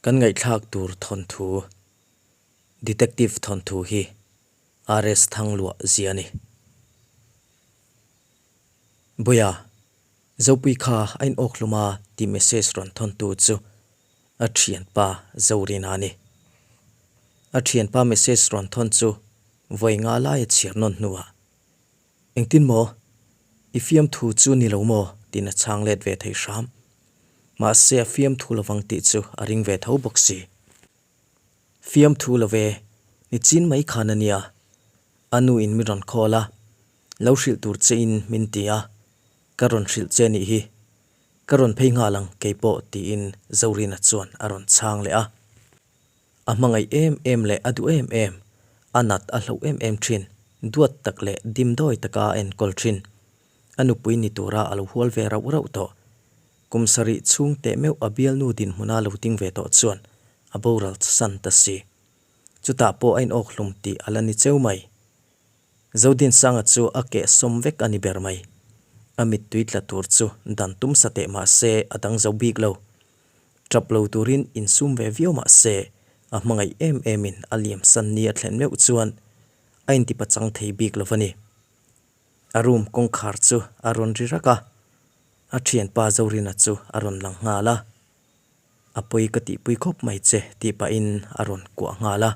Kan ngaihthlak tur thawnthu, Detective thawnthu hi RS Thangluah zia a ni. Buia, Zopui kha a inawk hlum a tih message rawn thawntu chu a thianpa Zorina a ni. A thianpa message rawn thawn chu vawi nga laia chhiar nawn hnuah, Engtin maw? I fiamthu chu ni lo maw? tiin a chhang let ve thei hram. Mahse a fiamthu lovang tih chu a ring ve tho bawk si. Fiamthu lo ve, ni chin mai khan a nia. A nu in min rawn call a, lo hrilh tur che in min ti a, ka rawn hrilh che nih hi. Ka rawn phei nghal ang keipawh tiin Zorina chuan a rawn chhang leh a. A hmangaih em em leh a duh em em, a nat a hloh em em thin, duat tak leh dimdawi taka a enkawl thin. A nupui ni tura a lo hual ve rauh rauh tawh. Kum sarih chhung teh meuh a bialnu dinhmuna lo ding ve tawh chuan a boral san ta si. Chutah pawh a inawk hlum tih a la ni cheu mai. Zodinsanga chu a keh sawm vek a ni ber mai. A mittui tla tur chu dan tum sa teh mah se a dang zo bik lo. Tap lo turin insum ve viau mah se a hmangaih em emin a liam san ni a thlen meuh chuan a intipachang thei bik lo va ni. A room kawngkhar chu a rawn ri rak a, a thianpa Zorina chu a rawn lang nghal a. A pawi ka tihpui khawp mai che tih pahin a rawn kuah nghal a.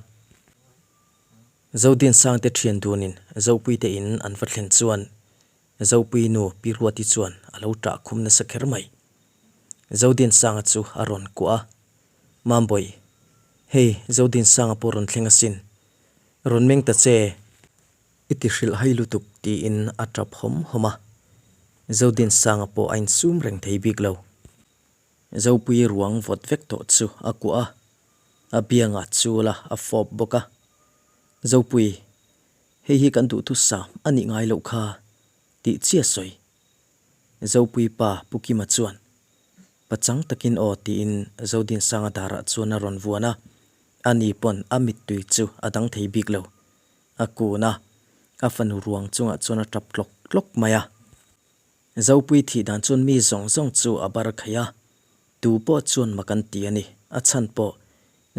Zodinsangte thian dunin Zopuite in an va thlen chuan Zopui nu Pi Ruati chuan a lo ṭah khum nasa kher mai. Zodinsanga chu a rawn kuah a, Mambawi, hei Zodinsanga pawh rawn thleng asin. Rawn meng ta che. I ti hrilh hai lutuk tiin a ṭap hawm hawm a. Zodinsanga pawh a insum reng thei bik lo. Zopui ruang vawt vek tawh chu a kuah a, a biangah chul a, a fawp bawk a. Zopui, hei hi kan duhthusam a nih ngai loh kha tih chiah sawi. Zopui pa Pu Kima chuan, Pachang takin aw tiin Zodinsanga darah chuan a rawn vuan a, ani pawn a mittui chu a dang thei bik lo. A kun a, a fanu ruang chungah chuan a tap tlawk tlawk mai a. Zopui thih dan chuan mi zawng zawng chu a bar khaih a, tu pawh chuan mak an ti a ni. A chhan pawh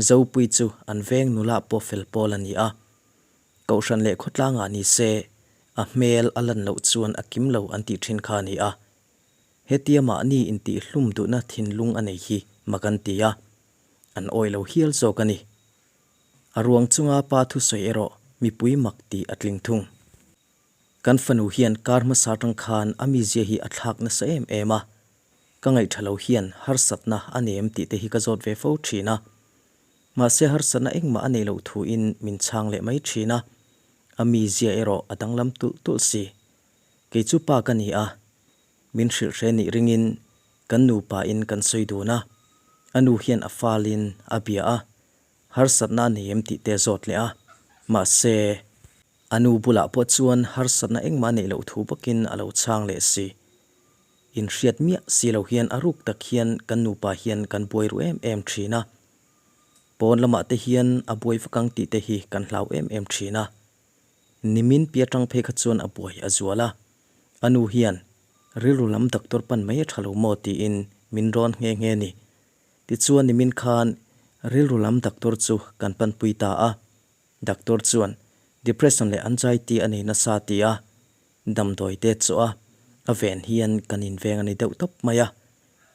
Zopui chu an veng nula pawh fel pawl a ni a. Kohhran leh khawtlangah ni se a hmel a lan loh chuan a kim lo an tih thin kha a ni a. Hetia mahni intihhlum duhna thinlung a nei hi mak an ti a, an awih lo hial zawk a ni. A ruang chunga pa thusawi erawh mipui mak tih a tling thung. Kan fanu hian kar hmasa atang khan a mizia hi a thlak nasa em em a, ka ngaihṭha lo hian harsatna a nem tih te hi ka zawt ve fo ṭhin a. Mahse harsatna engmah a nei loh thuin min chhang leh mai ṭhin a, a mizia erawh a danglam tulh tulh si. Kei chu pa ka ni a, min hrilh hre nih ringin kan nupa in kan sawi dun a, a nu hian a falin a bia a, harsatna a nei em tih te a zawt leh a, mahse a nu bulah pawh chuan harsatna engmah a neih loh thu bawkin a lo chhang leh si. Inhriat miah si lo hian a ruk tak hian kan nupa hian kan buai ru em em thin a, pawn lamah te hian a buai vak ang tih te hi kan hlau em em thin a. Nimin pi atang phei kha chuan a buai a zual a, a nu hian rilru lam doctor pan mai a tha lo maw tiin min rawn nghe nghe ni. Tichuan nimin khan rilru lam doctor chu kan panpui ta a, doctor chuan depression leh anxiety a nei nasa ti a, damdawi te chu a a ven hian kan inveng a ni deuh tawp mai a,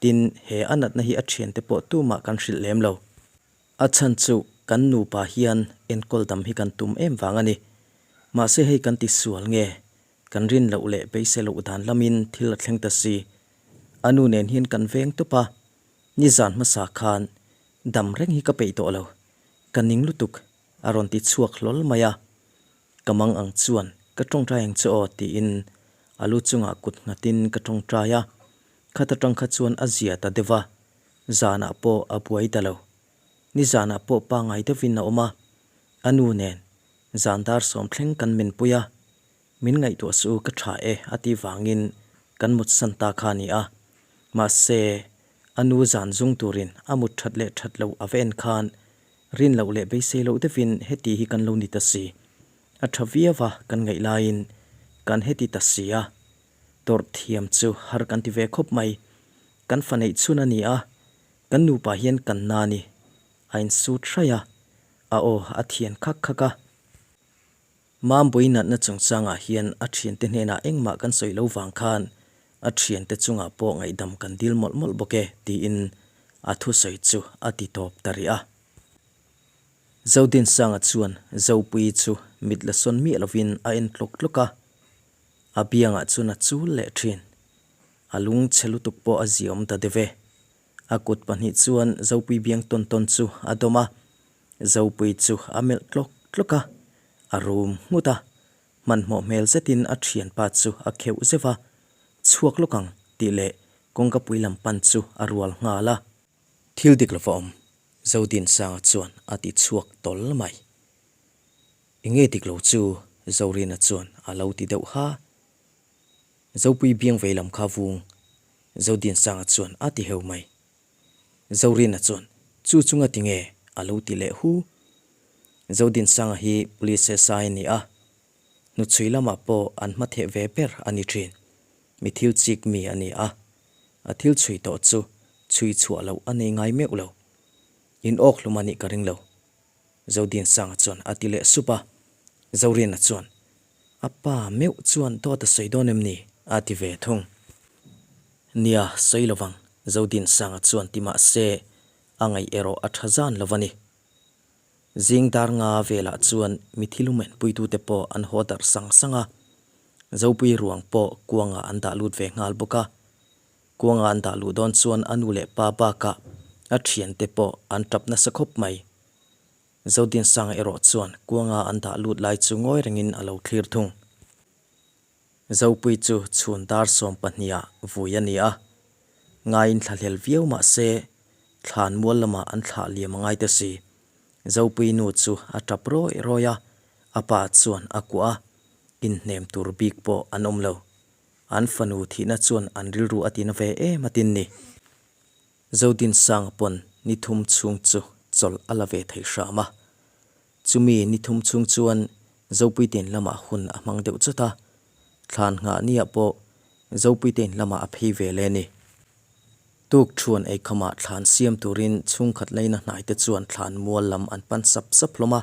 tin he a natna hi a thiante pawh tumah kan hrilh lem lo. A chhan chu kan nupa hian enkawl dam hi kan tum em vang a ni. Mahse hei kan ti sual nge, kan rin loh leh beisei loh dan lamin thil a thleng ta si. A nu nen hian kan veng tawp a, nizan hmasa khan dam reng hi ka peih tawh lo, ka ning lutuk a rawn ti chhuak hlawl mai a. Ka mang ang chuan ka tawngtai ang che aw tiin a lu chungah kut nghatin ka tawngtai a, khat atang kha chuan a zia ta deuh a, zanah pawh a buai ta lo. Nizanah pawh pangngai deuhin a awm a, a nu nen zan dar sawm thleng kan menpui a, min ngaihtuah suh u ka tha e a tih vangin kan mutsan ta kha a ni a, mahse a nu zan zung turin a mut that leh that loh a va en khan Rin loh leh beisei loh deuhin heti hi kan lo ni ta si. A tha viau a kan ngaih laiin kan heti ta si a. Tawrh thiam chu har kan ti ve khawp mai. Kan fa neih chhun a ni a, kan nupa hian kan na ni. A insut hraih a, a aw a thian khak khak a. Mambui natna chungchangah hian a thiante hnenah engmah kan sawi lo vang khan a thiante chungah pawh ngaihdam kan dil mawlh mawlh bawk e tiin a thusawi chu a ti tawp ta rih a. Zodinsanga chuan Zopuii chu mit la sawn miah lovin a en tlawk tlawk a, a biangah chuan a chul leh thin. A lung chhe lutuk pawh a ziaawm ta deuh e. A kut pahnih chuan Zopui biang tawn tawn chu a dawm a, Zopui chu a melh tlawk tlawk a, a rum nghut a, hmanhmawh hmel zetin a thianpa chu a kheuh zeuh a, Chhuak lawk ang tih leh kawngkapui lam pan chu a rual nghal a. Thil dik lova awm, Zodinsanga chuan a ti chhuak tawl mai. Enge dik lo chu? Zorina chuan a lo ti deuh ha. Zopui biang vei lam kha vung, Zodinsanga chuan a ti heu mai. Zorina chuan, Chu chu nga ti nge? a lo ti leh hu. Zodinsanga hi Police SI a ni a, hnuchhui lamah pawh an hmatheh ve ber a ni thin. Mi thil chik mi a ni a, a thil chhui tawh chu chhui chhuah loh a nei ngai meuh lo. In awk hlum a nih ka ring lo. Zodinsanga chuan a ti leh sup a. Zorina chuan, A pa meuh chuan dawt a sawi dawn em ni? a ti ve thung. Nia, sawi lo vang, Zodinsanga chuan ti mah se a ngaih erawh a tha zan lo a ni. Zing dar nga velah chuan mithi lumen puitute pawh an haw darh sang sang a, Zopui ruang pawh kuangah an dah lut ve nghal bawk a. Kuangah an dah luh dawn chuan a nu leh pa bakah a thiante pawh an tap nasa khawp mai. Zodinsanga erawh chuan kuanga an dah lut lai chu ngawi rengin a lo thlir thung. Zopui chu chhun dar 12ah vui a ni a, ngaiin thlahlel viau mah se thlan mual lamah an thlah liam a ngai ta si. Zopui nu chu a tap rawi rawi a, a pa chuan a kuah a, inhnem tur bik pawh an awm lo. An fanu thihna chuan an rilru a tina ve em a tin ni. Zodinsanga pawn ni thum chhung chu chawlh a la ve thei hram a. Chumi ni thum chhung chuan Zopuitein lamah hun a hmang deuh chawt a, thlan nghah niah pawh Zopuitein lamah a phei ve le ni. Tuk thuan eikhamah thlan siam turin chhungkhat laina hnaite chuan thlan mual lam an pan sap sap hlawm a.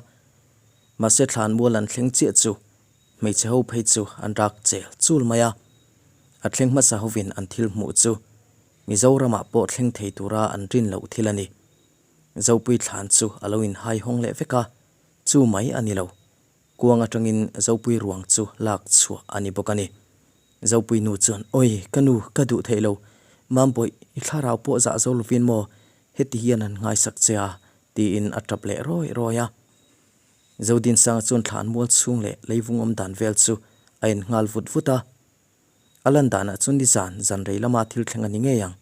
Mahse thlan mual an thleng chiah chu hmeichhe ho phei chu an rak chel chul mai a. A thleng hmasa hovin an thil hmuh chu Mizoramah pawh thleng thei tura an rin loh thil a ni. Zopui thlan chu a lo inhai hawng leh vek a, chu mai a ni lo. Kuang atangin Zopui ruang chu lak chhuah a ni bawk a ni. Zopui nu chuan, Awi, ka nu, ka duh theih lo. Mambawih, i thlarau pawh zah zo lovin maw, heti hian an nghaisak che a, tiin a tap leh rawi rawi a. Zodinsanga chuan thlan mual chhung leh leivung awm dan vel chu a en nghal vut vut a. A lan danah chuan nizan zan rei lama thil thleng a ni ngei ang.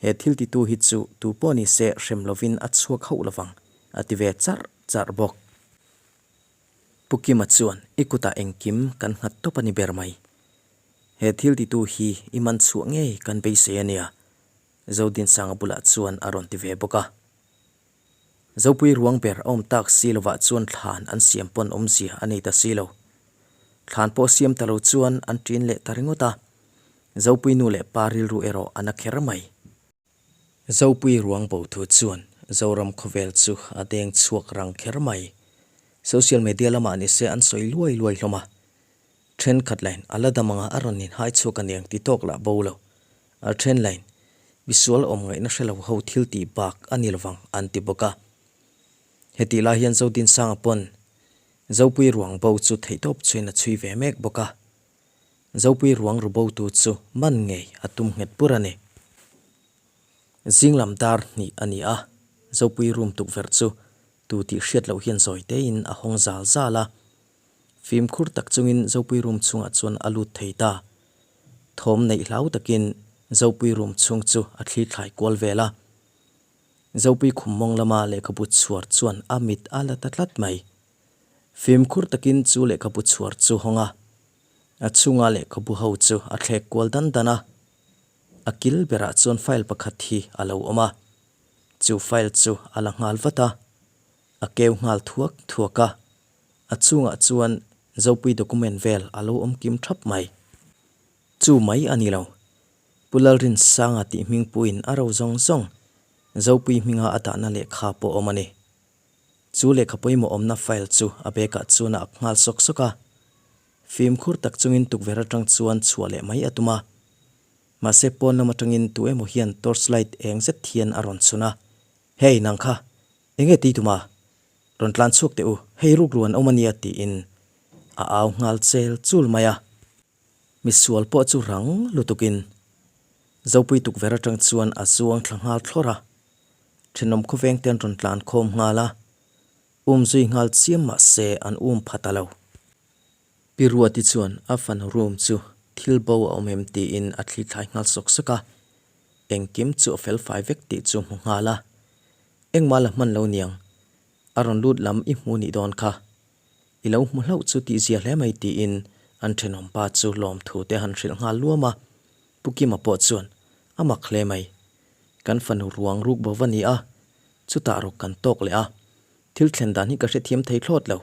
He thil titu hi chu tu pawh ni se hrem lovin a chhuak hauh lovang, a ti ve charh charh bawk. Pu Kima chuan, I kutah engkim kan nghat tawp a ni ber mai. He thil titu hi i man chhuah ngei kan beisei a nia, Zodinsanga bulah chuan a rawn ti ve bawk a. Zopui ruang ber a awm tak si lovah chuan thlan an siam pawn awmzia a nei ta si lo. Thlan pawh siam ta lo chuan an ṭin leh ta ringawt a. Zopui nu leh pa rilru erawh a na kher mai. Zopui ruang bo thu chuan Zoram khawvel chu a deng chhuak rang kher mai. Social media lamah ni se an sawi luai luai hlawm a. Thenkhat lain a la dam anga a rawn inhai chhuak aniang ti tawk lah bo lo. A then lain, Misual awm ngaihna hre lo ho thil tih bak a ni lovang an ti bawk a. Hetih lai hian Zodinsanga pawn Zopui ruang bo chu theihtawp chhuin a chhui ve mek bawk a. Zopui ruang ru bo tu chu man ngei a tum nghet bur a ni. Zinglam dar hnih a ni a, Zopui room tukverh chu tu tih hriat loh hian zawi tein a hawng zal zal a. Fimkhur tak chungin Zopui room chhungah chuan a lut thei ta. Thawm neih hlau takin Zopui room chhung chu a thli thlai kual vel a. Zopui khum mawng lama lehkhabu chhuar chuan a mit a la ta tlat mai. Fimkhur takin chu lehkhabu chhuar chu hawng a, a chhunga lehkhabu ho chu a thlek kual dan dan a. A kil berah chuan file pakhat hi a lo awm a, chu file chu a la nghal vat a, a keu nghal thuak thuak a. A chungah chuan Zopui document vel a lo awm kim thap mai. Chu mai a ni lo. Pu Lalrinsanga tih hming puiin a ro zawng zawng. Zopui hminga a dahna lehkha pawh awm a ni. Chu lehkha pawimawh awmna file chu a bag ah chuan a ak nghal sawk sawk a. Fimkhur tak chungin tukverh atang chuan chhuah leh mai a tum a. Mahse pawn lam atangin tu emaw hian torch light eng zet hian a rawn chhun a, Hey nang kha, enge tih tum a? Rawn tlan chhuak teh u, hei rukru an awm a nia tiin a au nghal chel chul mai a. Misual pawh chu rang lutukin Zopui tukverh atang chuan a zuang thla nghal thlawr a, thenawm khawveng te an rawn tlan khawm nghal a, um zui nghal chiam mah se an um pha ta lo. Pi Ruati chuan a fanu room chu thil bo a awm em tiin a thli thlai nghal sawk sawk a, engkim chu a fel fai vek tih chu hmu nghal a, engmah la hman lo niang, a rawn lut lam i hmu nih dawn kha, I lo hmu hlauh chu tihzia hle mai tiin an thenawm pa chu lawmthu te han hrilh nghal luam a, Pu Kima pawh chuan a mak hle mai. Kan fanu ruang ruk bo va ni a, chutah rawk kan tawk leh a, thil thlen dan hi ka hrethiam thei thlawt lo.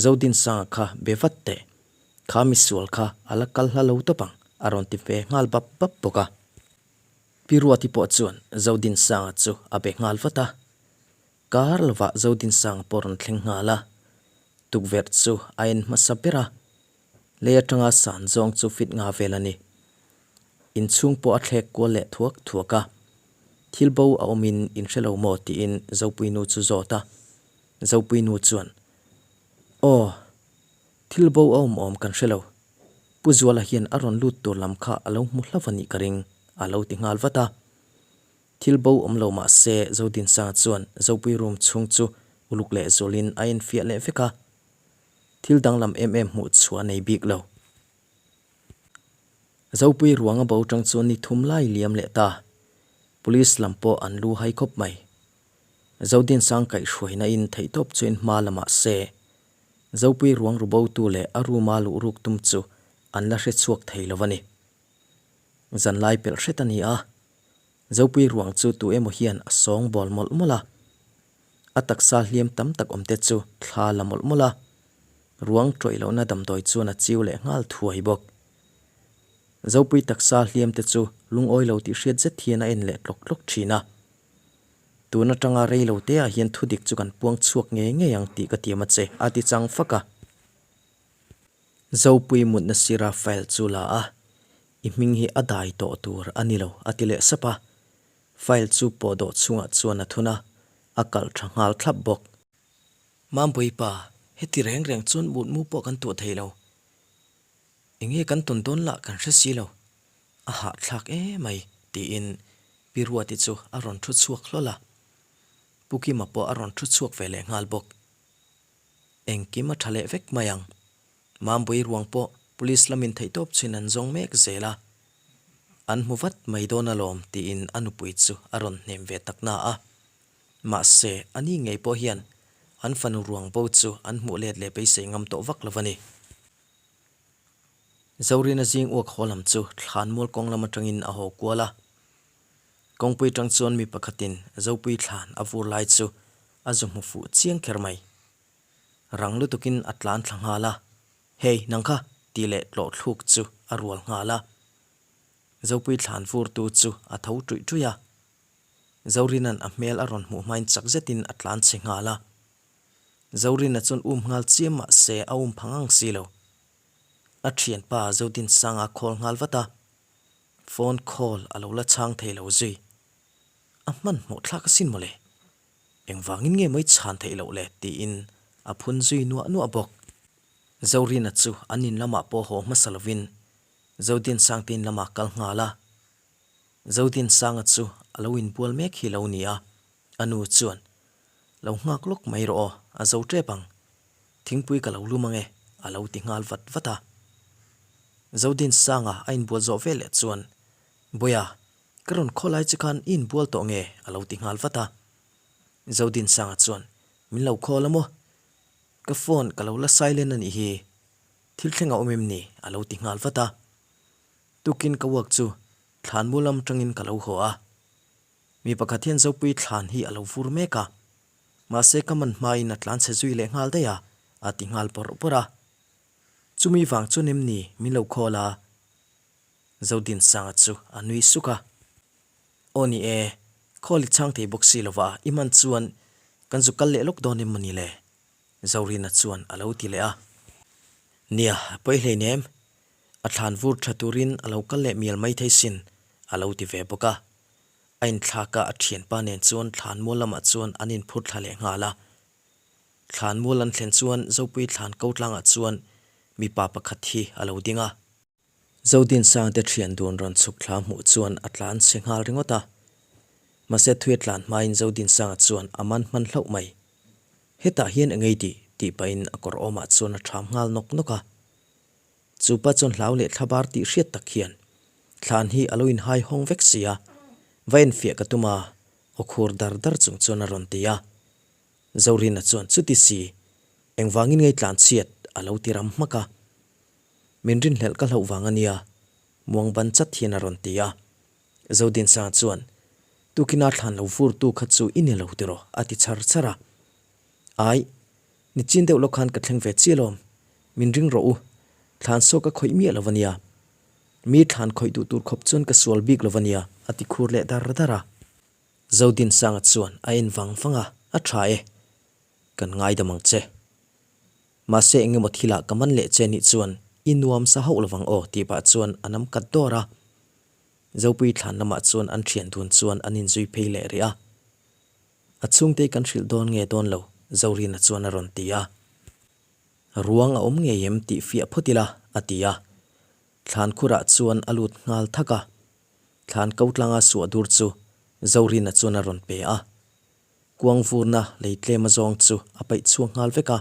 Zodinsanga kha be vat teh, kha misual kha a la kal hla lo tawp ang a rawn ti ve nghal bap bap bawk a. Pi Ruati pawh chuan Zodinsanga chu a be nghal vat a, Kar lovah Zodinsanga pawh rawn thleng nghal a, tukverh chu a en hmasa ber a, lei atanga san zawng chu fit nga vel a ni. Inchhung pawh a thlek kual leh thuak thuak a, thil bo a awmin in hre lo maw tiin Zopuinu chu zawt a, Zopuinu chuan, Aw, thil bo a awm awm kan hre lo, Pu Zuala hian a rawn lut tur lam kha a lo hmu hlauh a nih ka ring, a lo ti nghal vat a. Thil bo awm lo mah se Zodinsanga chuan Zopui room chhung chu uluk leh zualin a enfiah leh vek a, thil danglam em em hmuh chhuah a nei bik lo. Zopui ruang a bo tang chuan ni thum lai liam leh ta, Police lam pawh an lu hai khawp mai. Zodinsang kaihhruaina in theihtawp chuin hma la mah se, Zopui ruang ru botu leh a room a luh ruk tum chu an la hre chhuak thei lo a ni. Zanlai pelh hret a ni a, Zopui ruang chu tu emaw hian a sawng bawl mawlh mawlh a. A taksa hliam tam tak awm te chu thla la mawlh mawlh a. Ruang tawih lohna damdawi chuan a chiu leh nghal thuai bawk. Zopui taksa hliam te chu lungawi lo tih hriat zet hian a en leh tlawk tlawk thin a. Tun atanga rei lo te ah hian thudik chu kan puang chhuak ngei ngei ang tih ka tiam a che, a ti chang fak a. Zopui mutna sira file chu la a, I hming hi a dai tawh tur a ni lo, a ti leh sap a. File chu pawh dawh chhungah chuan a thun a, a kalh tha nghal thlap bawk. Mambawi pa, heti reng reng chuan mutmu pawh kan tuah thei lo. Enge kan tawn dawn lah kan hre si lo. A hahthlak emai, tiin Pi Ruati chu a rawn thu chhuak hlawl a. Pu Kima pawh a rawn thu chhuak ve leh nghal bawk. Engkim a tha leh vek mai ang. Mambui ruang pawh Police lamin theihtawp chhin an zawng mek zel a, an hmu vat mai dawn alawm tiin a nupui chu a rawn hnem ve tak na a. Mahse, a ni ngei pawh hian an fanu ruang bo chu an hmuh let leh beisei ngam tawh vak lo a ni. Zorina zing uak haw lam chu thlanmual kawng lam atangin a haw kual a. Kawngpui tang chuan mi pakhatin Zopui thlan a vur lai chu a zu hmu fuh chiang kher mai. Rang lutukin a tlan thla nghal a, Hey, nang kha! tih leh tlawh thluk chu a rual nghal a. Zopui thlan vurtu chu a tho ṭuih ṭuih a. Zorina'n a hmel a rawn hmuh hmain chak zetin a tlan chhe nghal a. Zorina chuan um nghal chiam mah se a um pha ngang si lo. A thianpa Zodinsanga a call nghal vat a, phone call a lo la chhang thei lo zui. A hmanhmawh thlak asin mawle. Engvangin nge mai chhan theih loh le? tiin a phun zui nuah nuah bawk. Zorina chu an in lamah pawh haw hmasa lovin Zodinsangte in lamah kal nghal a. Zodinsanga chu a lo inbual mek hi lo ni a, a nu chuan, Lo nghak lawk mai rawh aw, a zo tep ang. Thingpui ka lo lum ange, a lo ti nghal vat vat a. Zodinsanga a inbual zawh veleh chuan, Bawiha, Ka rawn khaw lai che khan i inbual tawh nge? a lo ti nghal vat a. Zodinsanga chuan, Min lo call a maw? Ka phone ka lo la silent a nih hi. Thil thleng a awm em ni? a lo ti nghal vat a. Tukin ka work chu thlan mu lam tangin ka lo haw a. Mi pakhat hian Zopui thlan hi a lo vur mek a. Mahse ka man hmain a tlan chhe zui leh nghal daih a, a ti nghal bawrh bawrh a. Chumi vang chuan em ni min lo call a? Zodinsanga chu a nui suk a. Aw ni e, Call i chhang thei bawk si lova, i hman chuan kan zu kal leh lawk dawn em mawni le? Zorina chuan a lo ti leh a. Nia, pawi hleinem. A thlan vur tha turin a lo kal leh mial mai thei sin, a lo ti ve bawk a. A inthlak a, a thianpa nen chuan thlanmual lamah chuan an inphur thla leh nghal a. Thlanmual an thlen chuan Zopui thlan ko tlangah chuan mipa pakhat hi a lo ding a. Zodinsang te thian dun rawn chhuk thla hmuh chuan a tlan chhe nghal ringawt a. Mahse thui a tlan hmain Zodinsanga chuan a man hman hlauh mai. Hetah hian engei tih? tih pahin a kawr awmah chuan a ṭham nghal nawk nawk a. Chu pa chuan hlau leh thlabar tih hriat tak hian thlan hi a lo inhai hawng vek si a, va enfiah ka tum a, aw khur dar dar chung chuan a rawn ti a. Zorina chuan chuti si, engvangin ngei tlan chhiat a lo ti ram hmak a. Min rinhlelh ka hlauh vang a nia, muang ban chat hian a rawn ti a. Zodinsanga chuan, Tukina thlan lo vurtu kha chu i ni lo tiraw? a ti chhar chhar a. Ai, nichin deuh lawk khan ka thleng ve chiah lawm. Min ring rawh u, thlan saw ka khawih miah lo a nia. Mi thlan khawih duh tur khawp chuan ka sual bik lo a nia, a ti khur leh dar dar a. Zodinsanga chuan a en vang vang a, A tha e, kan ngaidam ang che. Mahse engemaw thilah ka man leh che nih chuan i nuam sa hauh lovang aw tih pah chuan a nam kat dawr a. Zopui thlan lamah chuan an thian dun chuan an inzui phei leh rih a. A chhungte kan hrilh dawn nge dawn lo Zorina chuan a rawn ti a. Ruang a awm ngei em tih fiah phawt ila a ti a. Thlan khurah chuan a lut nghal thak a. Thlan ko tlanga suah dur chu Zorina chuan a rawn pe a. Kuang vurna lei tlem a zawng chu a paih chhuak nghal vek a.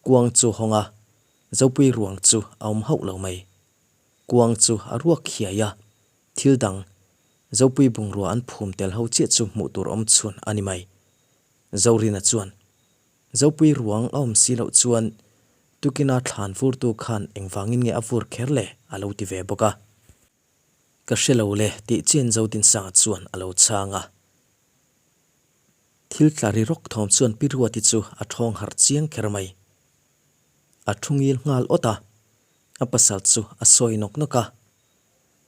Kuang chu hawng a, Zopui ruang chu a awm hauh lo mai. Kuang chu a ruak hiai a, thil dang, Zopui bungrua an phum tel ho chiah chu hmuh tur awm chhun a ni mai. Zorina chuan, Zopui ruang a awm si loh chuan tukina thlan vurtu khan engvangin nge a vur kher le? a lo ti ve bawk a. Ka hre lo le tih chian Zodinsanga chuan a lo chhang a. Thil tla ri rawk thawm chuan Pi Ruati chu a thawng harh chiang kher mai. A thu ngil nghal awt a, a pasal chu a sawi nawk nawk a.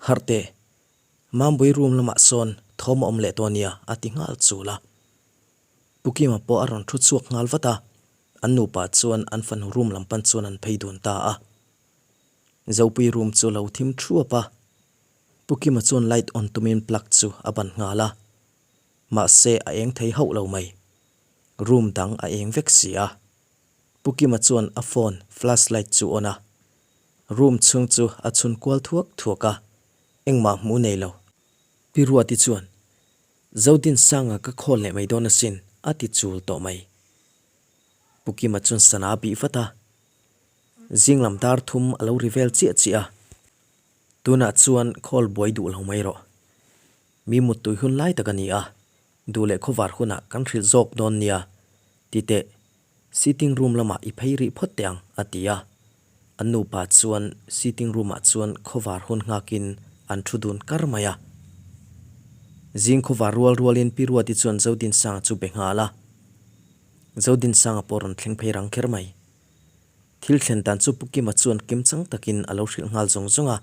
Harh teh, Mambui room lamah sawn thawm a awm leh tawh ania a ti nghal chul a. Pu Kima pawh a rawn thu chhuak nghal vat a, an nupa chuan an fanu room lam pan chuan an phei dun ta a. Zopui room chu lo thim thuap a, Pu Kima chuan light on tumin plug chu a ban nghal a, mahse a eng thei hauh lo mai. Room dang a eng vek si a. Pu Kima chuan a phone flash light chu on a, room chhung chu a chhun kual thuak thuak a, engmah hmuh nei lo. Pi Ruati chuan, Zodinsanga ka call leh mai dawn asin a ti chul tawh mai. Pu Kima chuan sana a bih vat a, Zing lam dar thum a lo ri vel chiah chiah a, tunah chuan call buai duh lo mai rawh. Mi muttui hun lai tak a ni a, duh leh khawvar hunah kan hrilh zawk dawn nia, ti teh, sitting room lamah i phei rih phawt teh ang, a ti a. An nupa chuan sitting room ah chuan khawvar hun nghakin an thu dun kar mai a. Zing khawvar rual rualin Pi Ruati chuan Zodinsanga chu be nghal a. Zodinsanga pawh rawn thleng phei rang kher mai. Thil thlen dan chu Pu Kima chuan kim chang takin a lo hrilh nghal zawng zawng a.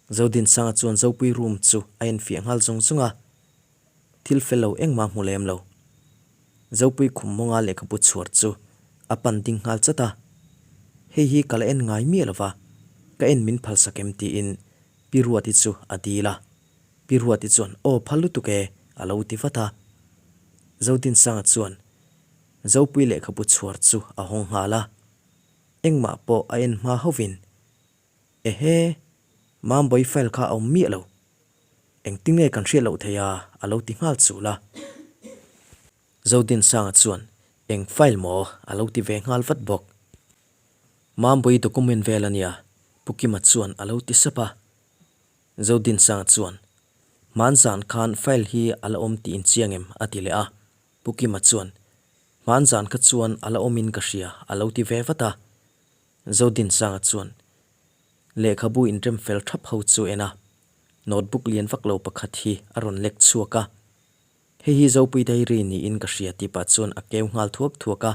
Zodinsanga chuan Zopui room chu a enfiah nghal zawng zawng a. Thil fel lo engmah hmu lem lo. Zopui khum mawnga lehkhabu chhuar chu a pan ding nghal chat a. Hei hi ka la en ngai miah lo va, ka en min phalsak em tiin Pi Ruati chu a dil a. Pi Ruati chuan aw phal lutuk e a lo ti vat a. Zodinsanga chuan Zopui lehkhabu chhuar chu a hawng nghal a, engmah pawh a en hma hovin, Ehe, Mambawi file kha a awm miah lo. Engtin nge kan hriat loh thei a? a lo ti nghal chul a. Zodinsanga chuan, Eng file maw? a lo ti ve nghal vat bawk. Mambawi document vel a nia, Pu Kima chuan a lo ti sap a. Zodinsanga chuan, Hmanzan khan file hi a la awm tih inchiang em? a ti leh a. Pu Kima chuan, Hmanzan kha chuan a la awmin ka hria, a lo ti ve vat a. Zodinsanga chuan lehkhabu inrem fel thap ho chu en a, notebook lian vak lo pakhat hi a rawn lek chhuak a. Hei hi Zopui Diary niin ka hria tih pah chuan a keu nghal thuak thuak a.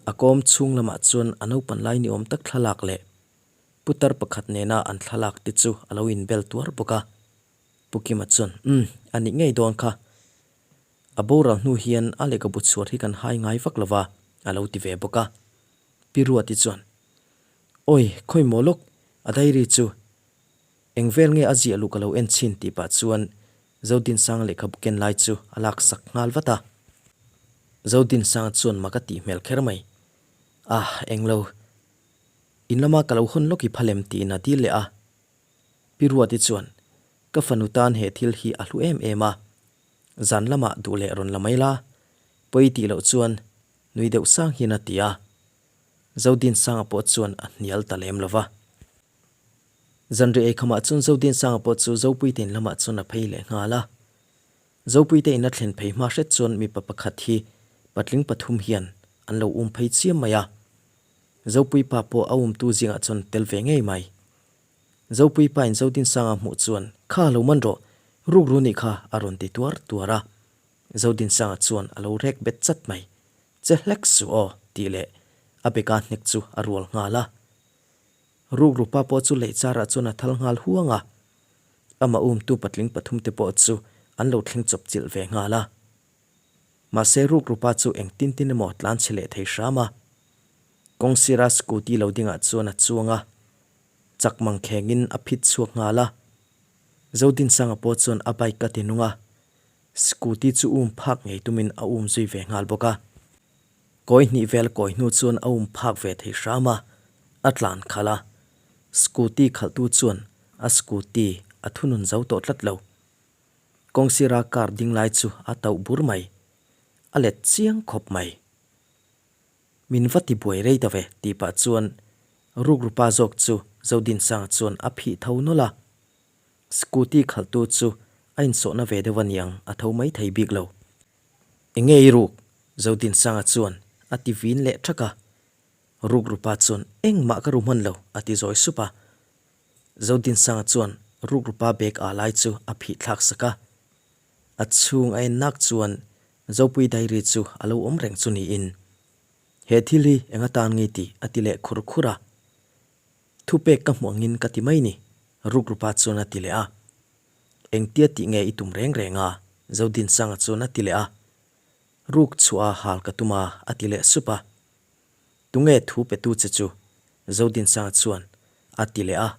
A kawm chhung lamah chuan a naupan lai ni awm tak thlalak leh putar pakhat nena an thlalak te chu a lo inbel tuar bawk a. Pu Kima chuan, Umm, a nih ngei dawn kha. A boral hnu hian a lehkhabu chhuar hi kan hai ngai vak lo va, a lo ti ve bawk a. Pi Ruati chuan, Awi, khawi maw lawk, a diary chu eng vel nge a ziah luh ka lo en chhin tih pah chuan Zodinsanga lehkhabu ken lai chu a lak sak nghal vat a. Zodinsanga chuan mak a tih hmel kher mai. Ah, englo. In lama ka lo hawn lawk i phalem tiin a dil leh a. Pi Ruati chuan, Ka fanu tan he thil hi a hlu em em a, zan lamah duh leh rawn la mai la, pawi tih loh chuan nui deuh sang hian a ti a. Zodinsanga pawh chuan a hnial ta lem lo va. Zanriah eikhamah chuan Zodinsanga pawh chu Zopuite in lamah chuan a phei leh nghal a. Zopuite in a thlen phei hma hret chuan mipa pakhat hi patling pathum hian an lo um phei chiam mai a. Zopui pa pawh a umtu zingah chuan tel ve ngei mai. Zopui pa in Zodinsanga hmuh chuan, Kha lo man rawh, rukru nih kha a rawn ti tuar tuar a. Zodinsanga chuan a lo rek bet chat mai. Che hlek suh aw, tih leh a beka hnek chu a rual nghal a. Rukru pa pawh chu lei charah chuan a thal nghal huang a. Amah umtu patling pathumte pawh chu an lo thleng chawp chilh ve nghal a. Mahse rukru pa chu eng tin tin emaw tlan chhe leh thei hram a. Kawng sira scooty lo dingah chuan a chuang a, chak mang khengin a phit chhuak nghal a. Zodinsanga pawh chuan a bike a ti nung a, scooty chu um phak ngei tumin a um zui ve nghal bawk a. Kawi hnih vel kawi hnu chuan a um phak ve thei hram a, a tlan khalh a. Scooty khalhtu chuan a scooty a thunun zo tawh tlat lo. Kawngsira car ding lai chu a tauh bur mai. A let chiang khawp mai. Min va ti buai rei ta ve tih pah chuan rukrupa zawk chu Zodinsanga chuan a phih tho nawlh a. Scooty khalhtu chu a insawhna ve deuh a niang a tho mai thei bik lo. Enge i ruk? Zodinsanga chuan a ti vin leh thak a. Rukrupa chuan engmah ka ru hman lo a ti zawi sup a. Zodinsanga chuan rukrupa bag ah lai chu a phih thlak sak a. A chhung a en nak chuan Zopui diary chu a lo awm reng chu niin, He thil hi eng atan nge tih a ti leh khur khur a. Thupek ka hmuh angin ka ti mai ni, rukrupa chuan a ti leh a. Engtia tih nge i tum reng reng a? Zodinsanga chuan a ti leh a. Ruk chhuah a hal ka tum a, a ti leh sup a. Tunge thu petu che chu? Zodinsanga chuan a ti leh a,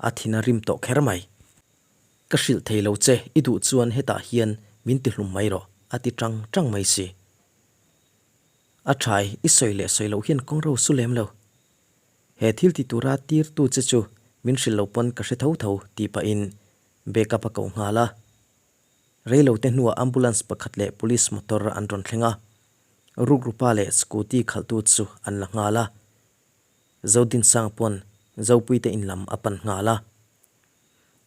a thin a rim tawh kher mai. Ka hrilh thei lo che, i duh chuan hetah hian min ti hlum mai rawh, a ti tang tang mai si. A thai, i sawi leh sawi loh hian kawng ro su lem lo. He thil ti tura tirtu che chu min hrilh lo pawn ka hre tho tho, tih pahin backup a ko nghal a. Reilote hnuah ambulance pakhat leh police motor an rawn thleng a, rukrupa leh scooty khalhtu chu an la nghal a. Zodinsang pawn Zopuite in lam a pan nghal a.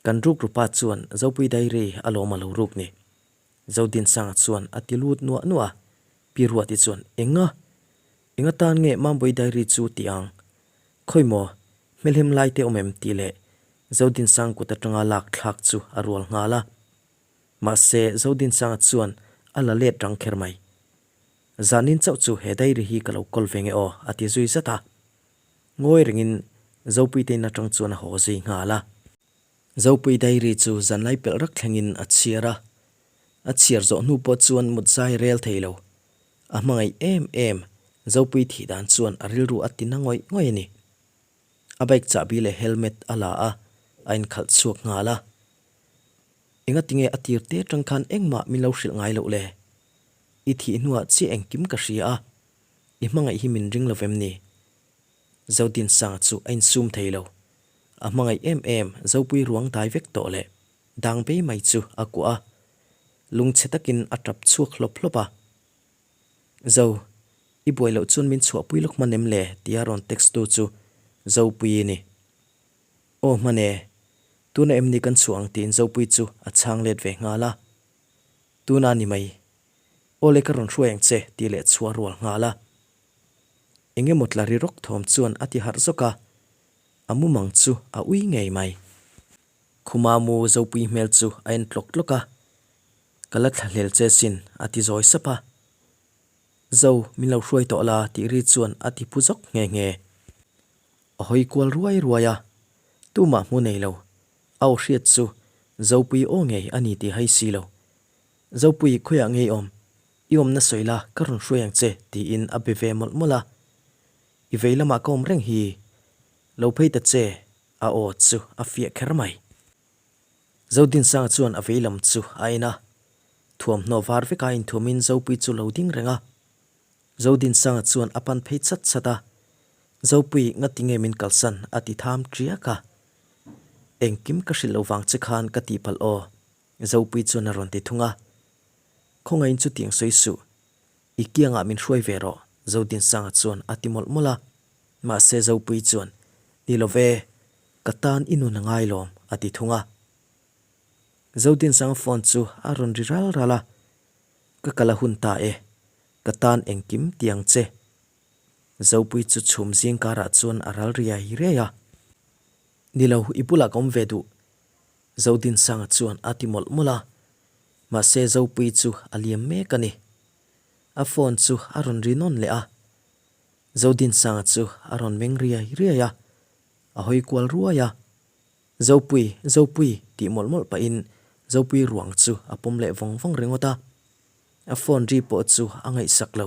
Kan rukrupa chuan Zopui Diary a lawm a lo ruk ni. Zodinsanga chuan a ti lut nuah nuah a, Pi Ruati chuan, Enga? Enga tan nge Mambawi Diary chu ti ang? Khawi maw, hmelhem lai te awm em? tih leh Zodinsang kut atanga lak thlak chu a rual nghal a. Mahse, Zodinsanga chuan a la let rang kher mai. Zanin chauh chu he diary hi ka lo kawl ve nge aw, a ti zui zat a. Ngawi rengin Zopuitein atang chuan a haw zui nghal a. Zopui diary chu zanlai pelh rak thlengin a chhiar a. A chhiar zawh hnu pawh chuan mut zai rel thei lo. A hmangaih em em, Zopui thih dan chuan a rilru a ti na ngawih ngawih a ni. A bike chahbi leh helmet a la a, a inkhalh chhuak nghal a. Engatinge a tir te atang khan engmah min lo hrilh ngai loh le? I thih hnuah chiah engkim ka hria a, I hmangaih hi min ring lo vem ni? Zodinsanga chu a insum thei lo. A hmangaih em em Zopui ruang dai vek tawh leh dang bei mai chu a kuah a, lungchhe takin a tap chhuak hlawp hlawp a. Zo, i buai loh chuan min chhuahpui lawk hman em le? tia rawn text tu chu Zopui i ni. Aw hman e, tuna em ni kan chhuah ang tiin Zopui chu a chhang let ve nghal a. Tuna ni mai. Aw le ka rawn hruai ang che tih leh chhuah rual nghal a. Eng emaw tla ri rawk thawm chuan a ti harh zawk a, a mumang chu a ui ngei mai. Khuma mu Zopui hmel chu a en tlawk tlawk a, Ka la thla hlel che sin a ti zawi sap a. Zo, min lo hruai tawh la tih ri chuan a ti phu zawk nghe nghe. A hawi kual ruai ruai a, tumah hmu nei lo. A aw hriat chu Zopui aw ngei a ni tih hai si lo. Zopui khawiah ngei awm? I awmna sawi la, ka rawn hruai ang che, tiin a be ve mawlh mawlh a. I vei lamah ka awm reng hi. Lo phei ta che, a aw chu a fiah kher mai. Zodinsanga chuan a vei lam chu a en a. Thuamhnaw var veka inthuamin Zopui chu lo ding reng a. Zodinsanga chuan a pan phei chat chat a, Zopui ngati nge min kalsan a ti tham ṭiak a. Engkim ka hrilh lo vang che khan ka tihpalh aw, Zopui chuan a rawn ti thung a. Khawngaihin chutiang sawi suh, i kiangah min hruai ve rawh, Zodinsanga chuan a ti mawlh mawlh a. Mahse Zopui chuan, Ni lo ve, ka tan i nun a ngai lawm, a ti thung a. Zodinsanga phone chu a rawn ri ral ral a, Ka kal a hun ta e, ka tan engkim ti ang che. Zopui chu chhum zing karah chuan a ral riai riai a. Ni lo, i bulah ka awm ve duh, Zodinsanga chuan a ti mawlh mawlh a. Mahse Zopui chu a liam mek a ni. A phone chu a rawn ri nawn leh a. Zodinsanga chu a rawn meng riai riai a, a hawi kual ruai a. Zopui, Zopui tih mawlh mawlh pahin Zopui ruang chu a pawm leh vawng vawng ringawt a. A phone ri pawh chu a ngaihsak lo.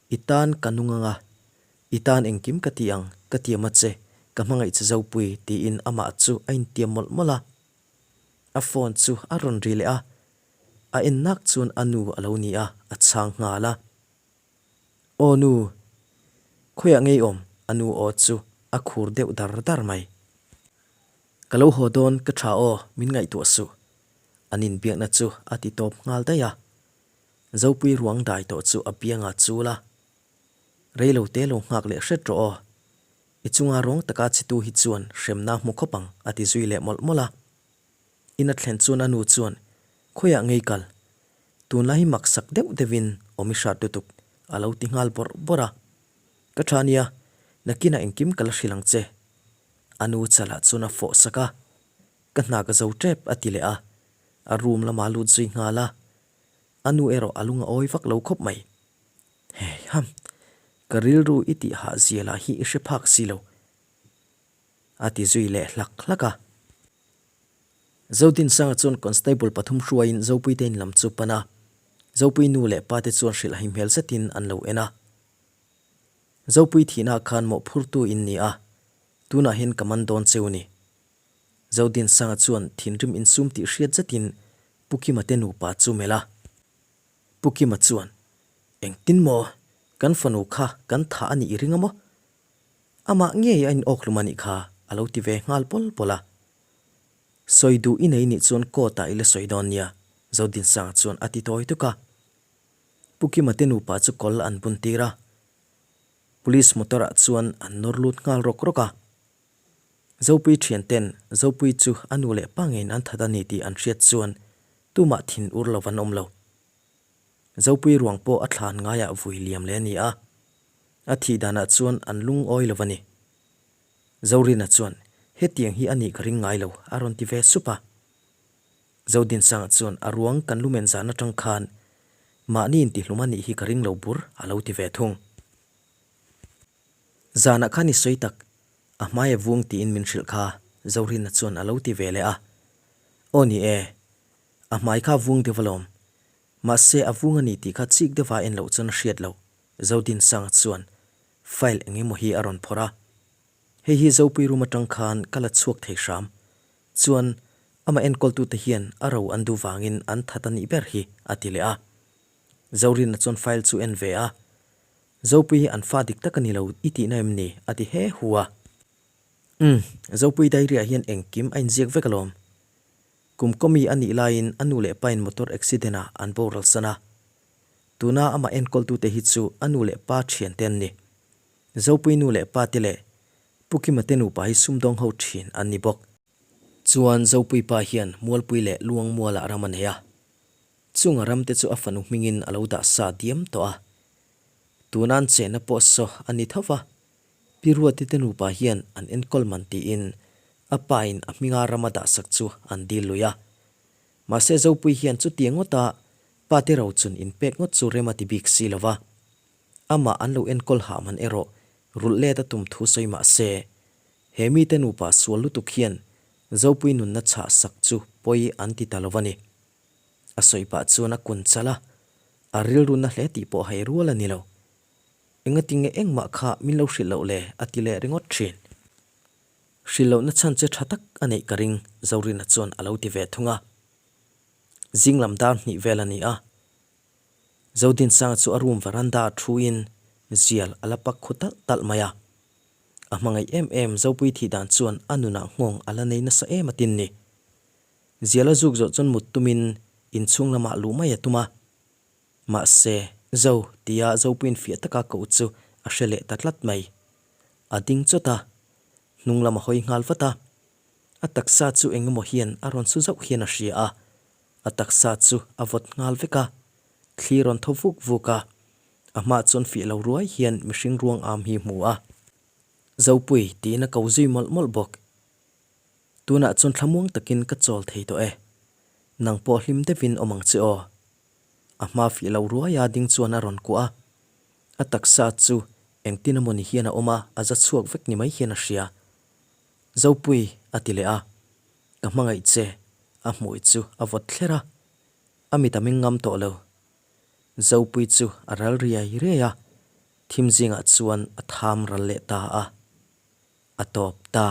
I tan ka nung ang a, i tan engkim ka ti ang, ka tiam a che, ka hmangaih che Zopui tiin amah chu a intiam mawlh mawlh a. A phone chu a rawn ri leh a, a en nak chuan a nu a lo ni a, a chhang nghal a. Aw nu, khawiah ngei awm? A nu aw chu a khur deuh dar dar mai. Ka lo haw dawn, ka tha aw, min ngaihtuah suh. An inbiakna chu a ti tawp nghal daih a. Zopui ruang dai tawh chu a bianga chul a. Rei lo te lo nghak leh hret rawh aw. I chunga rawng taka chhitu hi chuan hremna hmu khawp ang, a ti zui leh mawlh mawlh a. In a thlen chuan a nu chuan, Khawiah ngei kal? Tunlai hi maksak deuh deuhin awm i hrat lutuk, a lo ti nghal bawrh bawrh a. Ka tha nia, nakinah engkim ka la hrilh ang che. A nu chalah chuan a fawh sak a, Ka hna ka zo tep, a ti leh a. A room lamah a lut zui nghal a. A nu erawh a lung a awi vak lo khawp mai. Heiham, ka rilru i tih hah zia lah hi i hre phak si lo. A ti zui leh hlak hlak a. Zodinsanga chuan constable pathum hruaiin Zopuite in lam chu pan a, Zopui nu leh pa te chuan hrilh hai hmel zetin an lo en a. Zopui thihna khan mawhphurtu in ni a, tunah hian ka man dawn cheu ni. Zodinsanga chuan thinrim insum tih hriat zetin Pu Kima te nupa chu melh a. Pu Kima chuan, Engtin maw? Kan fanu kha kan thah a nih i ring a maw? Amah ngei a inawkhlum a nih kha a lo ti ve nghal pawl pawl a. Sawi duh i nei nih chuan court ah i la sawi dawn nia, Zodinsanga chuan a ti tawi tuk a. Pu Kima te nupa chu kawl an bun tir a. Police motor ah chuan an nawr lut nghal rawk rawk a. Zopui thian ten Zopui chu a nu leh pa ngeiin an that a ni tih an hriat chuan tumah thin ur lo an awm lo. Zopui ruang pawh a thlan ngaiah vui liam leh a ni a. A thih danah chuan an lungawi lo a ni. Zorina chuan, Hetiang hi a nih ka ring ngai lo, a rawn ti ve sup a. Zodinsanga chuan, A ruang kan lumen zan atang khan mahni intihlum a nih hi ka ring lo bur, a lo ti ve thung. Zanah khan i sawi tak, a hmai a vung tiin min hrilh kha, Zorina chuan a lo ti ve leh a. Aw ni e, a hmai kha vung deuh alawm. Mahse a vung a ni tih kha chik deuha en loh chuan a hriat loh. Zodinsanga chuan file eng emaw hi a rawn phawrh a. Hei hi Zopui room atang khan ka la chhuak thei hram. Chuan amah enkawltute hian a ro an duh vangin an that a nih ber hi, a ti leh a. Zorina chuan file chu en ve a. Zopui hi an fa dik tak a ni lo i tihna em ni? a ti he hu a. Umm, Zopui diary ah hian engkim a inziak vek alawm. Kum kawmi a nih laiin a nu leh pain motor accident ah an boral san a. Tuna amah enkawltute hi chu a nu leh pa thiante an ni. Zopui nu leh pa te leh Pu Kima te nupa hi sumdawng ho thin an ni bawk. Chuan Zopui pa hian Mualpui leh Luangmualah ram a nei a. Chunga ram te chu a fanu hmingin a lo dah sa diam tawh a. Tuna an chenna pawh saw a ni tho va. Pi Ruati te nupa hian an enkawl man tiin a pa in a hminga ram a dahsak chu an dil lui a. Mahse Zopui hian chutiang ngawta pa te rochun inpek ngawt chu rem a ti bik si lo va. Amah an lo enkawl hah man erawh rulh let a tum thu sawi mah se, he mite nupa sual lutuk hian Zopui nunna chhah sak chu pawi an ti ta lo a ni. A sawi pah chuan a kun chal a, a rilru na hle tih pawh hai rual a ni lo. Engatinge engmah kha min lo hrilh loh le? a ti leh ringawt thin. Hrilh lohna chhan che tha tak a neih ka ring, Zorina chuan a lo ti ve thung a. Zing lam dar hnih vel a ni a. Zodinsanga chu a room veranda ah thuin zial a la pak khu talh talh mai a. A hmangaih em em Zopui thih dan chuan a nunah nghawng a la nei nasa em a tin ni. Zial a zuk zawh chuan mut tumin inchhung lamah luh mai a tum a. Mahse, Zo tia Zopuiin fiah taka koh chu a hre leh ta tlat mai. A ding chawt a, hnung lam a hawi nghal vat a. A taksa chu eng emaw hian a rawn su zauh hian a hria a, a taksa chu a vawt nghal vek a, thli rawn thaw vuk vuk a, a hmaah chuan fiah lo ruai hian mihring ruang am hi hmu a. Zopui tiin a ko zui mawlh mawlh bawk. Tunah chuan thlamuang takin ka chawl thei tawh e. Nang pawh hlim deuhin awm ang che aw. A hma fiah lo ruaia ding chuan a rawn kuah a. A taksa chu engtin emaw ni hian a awm a, a za chhuak vek ni mai hian a hria. Zopui, a ti leh a. Ka hmangaih che, a hmui chu a vawt thler a. A mit a meng ngam tawh lo. Zopui chu a ral riai riai a, thim zingah chuan a tham ral leh ta a. A tawp ta.